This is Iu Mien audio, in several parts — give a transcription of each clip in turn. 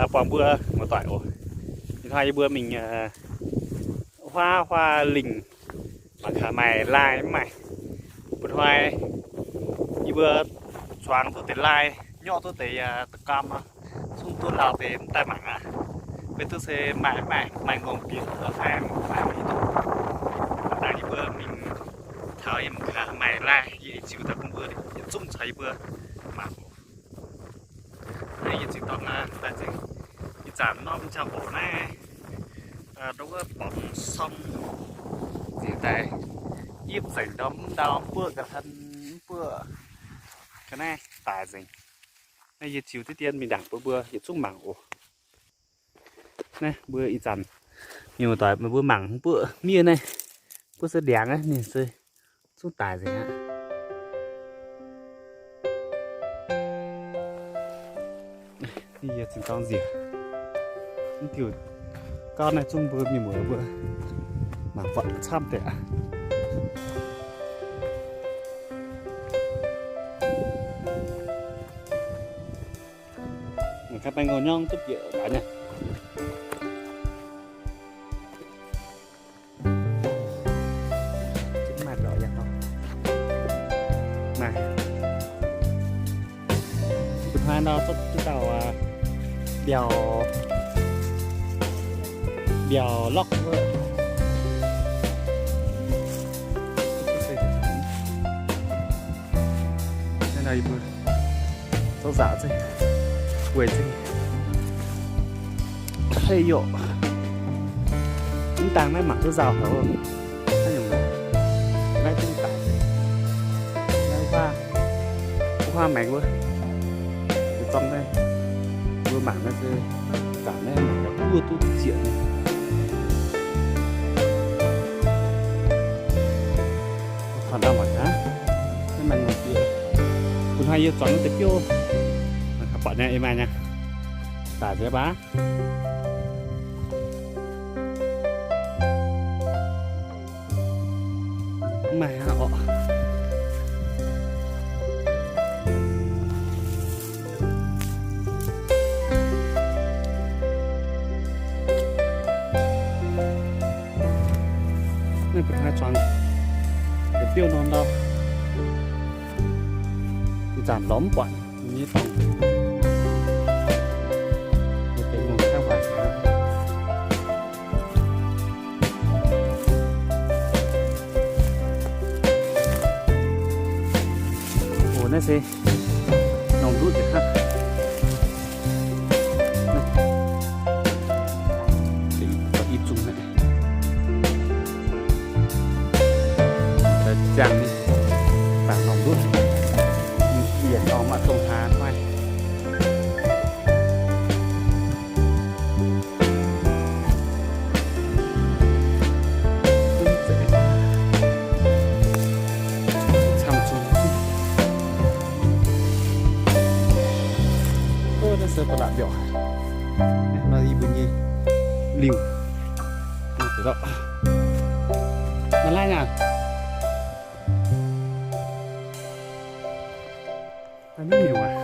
Buangh mbuo muoz-doic oc. Ih hnoi yie mbuo mingh huaav huaav lingh mangc gaax maaih lai mv maaih. Mbuo hnoi yie mbuo zuangx duqv deix lai, nyorqv duqv deix da'gam, zungv duqv lauh deix mv daaih mangc aqv. Mv baac duqv se maaih mv maaih, maaih ngongh diex fai maaih mv duqv. Dangh yie mbuo mingh taux yiem mangc gaax maaih lai, yie ziux daaih bun mbuo yietc zungv caux yie mbuo mangc. Naaiv yie ziux dorngx daaih nzengc. Ih zanc norm ziangh hoc naaiv, ndau wuov borngz sorng ziux daaih, yipv zengc ndau mv ndau mv buoqv ga'hlen mv buoqv. Ga'naaiv daic nzengc. Naaiv yie ziux diqv dien mingh ndaangc bun mbuo yietc zungv mangc oc. Naaiv mbuo ih zanc mienh muoz-doic meih mbuo mangc mv buoqv miev naaiv, mv buoqv se ndiangx aqv, ninh se zungv daic nzengc aqv. Yie zinh dorngx njiec, mv diuh gauv naaiv zungv mbuo mienh muoz mbuo mangc buatc camv deix aqv. Mangc gaax, baengh ngouh nyorng duqv bieqc laaix nyei. Maaih, mbuo hnoi nor zorqv duqv dauh mbiaauc, mbiaauc lorqc wuov. Naaiv nor yie mbuo zorqv nzaaux zeiv, weic zeiv. Hei yoc, mv dangh naaiv mangc duqv nzauh haic. Naaiv nyungc, naaiv zungv daic. Naaiv huaav, huaav maengx wuov, zorng naaiv, mbuo mangc naaiv se zanc naaiv mangc gaax buov duqv zieqc nyei. Taux ndau mangc gaax, naaiv maaih ngongh diex. Mbuo hnoi yie zuangx naaiv deix biouv, mangc gaax buatc nyei, ei maaih nyei. Daic nzengc baac. Mv maaih aqv orqc. Naaiv mbuo hnoi zuangx deix biouv nor ndau, ih zanc lorz mv buatc nyei dorngx. Deix ngongh kaiv waaic. Oc, naaiv se nongh ndutv nzengc hnangv. Deix i zungh naaiv. Ziangh nyei, baac nongh ndutv. Yietc norm maiv dongh hlaax maaih. Camv zungh. Naaiv se ba'laqc mbiaauc. Naaiv yie mbuo nyei liuh. Naaiv laiv naaic. Naaiv mv miuc aqv.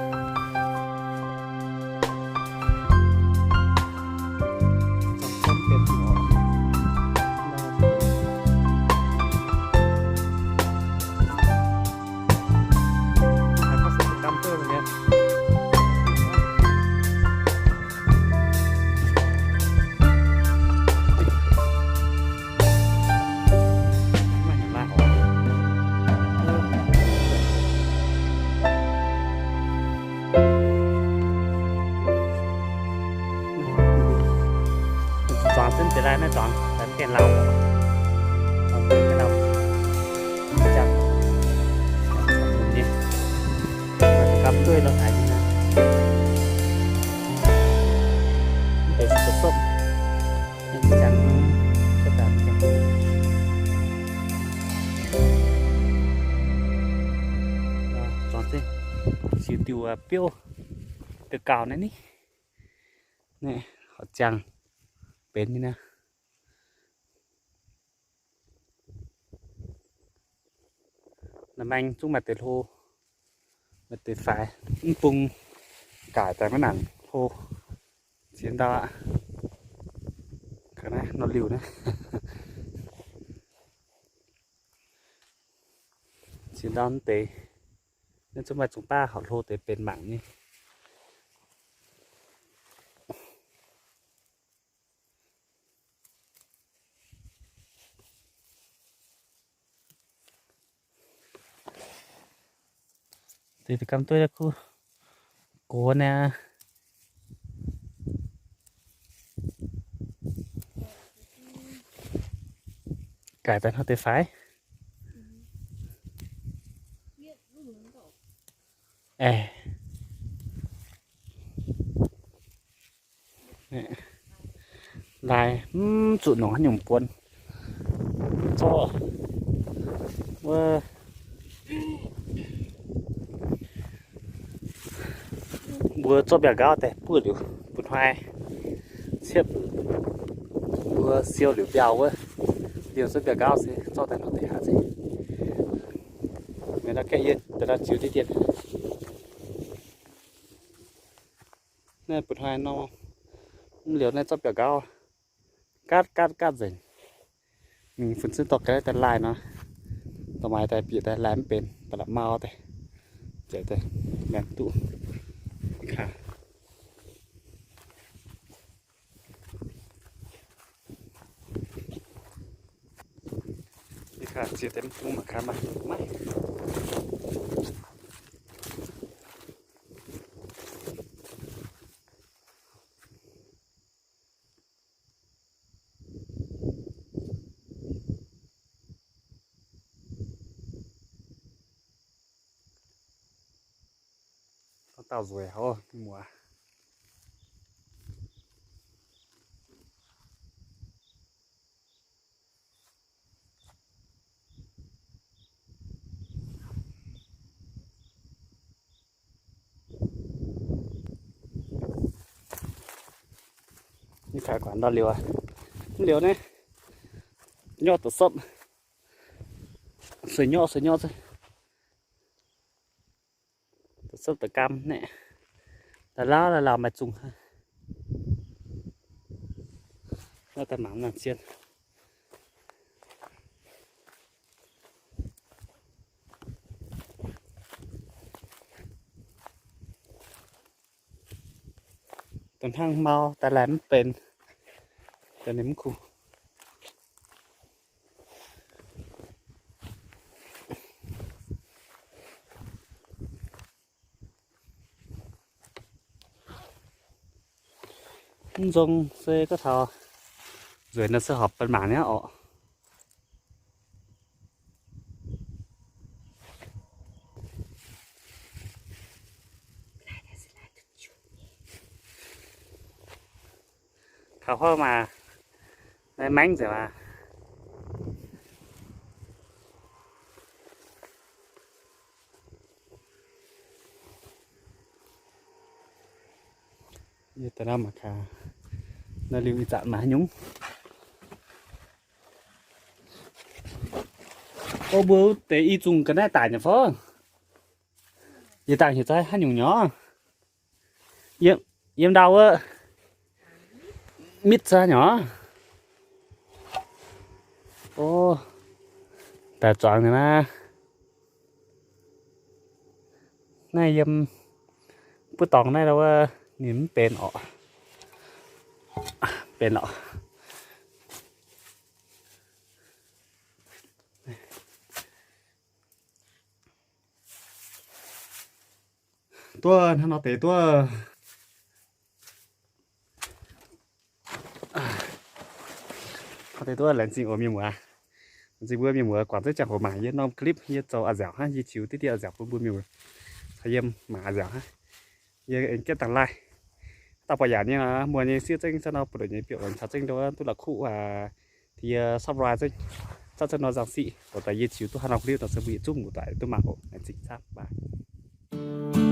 Zuangx zunv deix lai naaiv zuangx, zuangx mv gaengh lauh. Zuangx mv gaengh lauh. Jangx. Mv duqv gapv dueiv lorqc haic nyei. Mv deix se sopv. Jangx, sopv daaih jangx. Zuangx zunv, siux diuh biouv deix gauh naaiv ni. Naaiv horqc ziangh benx nyei naaiv. Naaiv maengx zungv maaih deix hlo, maaih deix faix, mv bung gaaix daaih maiv nangc hlo. Ziex ndau aqv. Ga'naaiv nor liuh naaiv. Ziex ndau deix. Naaiv zungv maaih zungv baav horpc hlo deix benx mangc nyei. Deix da'gamv dueiv kuv gox naaiv. Gaaix daaih hnangv deix faix. Aeqv, laaix mv zuqc nongc haaix nyungc buonc zorqv wuov. Mbuo zorqv mbiauh nqaauv daaih buov liuz, mba'hnoi ciepv mbuo siou liuz mbiauh wuov, liuz zorqv mbiauh nqaauv se zorqv daaih nor deix haaix zeiz. Mienh nor gaeqv yie daaih nor ziux diqv dien. Naaiv mba'hnoi nor, mv liuz naaiv zorqv mbiauh nqaauv gatv gatv gatv nzengc. Mingh fun-sieqv dorh ga'naaiv daaih laaih nor, dorh maaih daaih bieqc daaih laaih mv benx, da'lapc mau daaih, jaic daaih maengx duqv. Ih kaax ziex deix mv bung mangc gaax maaih maiv. Dauh dauh nzueic hov, mienh muoz. Ih kaax guangc ndau liuz aqv. Mv liuz naaiv, nyorqv da'sopv, sueih nyorqv, sueih nyorqv, da'sopv da'gam naaiv, da'lauv da'lauh maaih zungh. Naaiv daaih mangc nangc zien. Da'hnangv mau daaih laih mv benx, da'nyeic mv kuh. Mv nzong se gorngv taux nzueic nor se horpc benx mangc nyei orqc. Kaux huov maac, maengv nzengc aqv. Yie daaih nor mangc gaax, nor liuz ih zanc maaih haaix nyungc. O, mbuo deix i zungh ga'naaiv daic nyei fov. Yie dangh heuc zai haaix nyungc nyei. Yiem ndau wuov mitv zai nyei. O, daaih zuangx nyei naaiv. Naaiv yiem buov dorngx naaiv wuov ninh mv benx orqc. Benx orqc. Duqv hnangv nor deix duqv. Hnangv deix duqv laengz zingh oc mienh muoz. Laengz zingh mbuo mienh muoz guangc zengv ziangh hoc mangc yie norm clip, yie zoux a'nziaauc hnangv, yie ziux diqv diqv a'nziaauc bun mbuo mienh muoz caux yiem mangc a'nziaauc hnangv. Yie aengx gaeqv dangh laih. Dauh buatc yaac nyei muoz nyei sieqv zengv caux nor buoz-ndoqv nyei biouv caux zengv ndo duqv la'kuqv yie subscribe zengv, zatv zengv nor nzangc siqv, dongh daaih yie ziux duqv haaix norm clip nor se mbuo yietc zungv muoz-doic duqv mangc oc. Laengz zingh camv baac.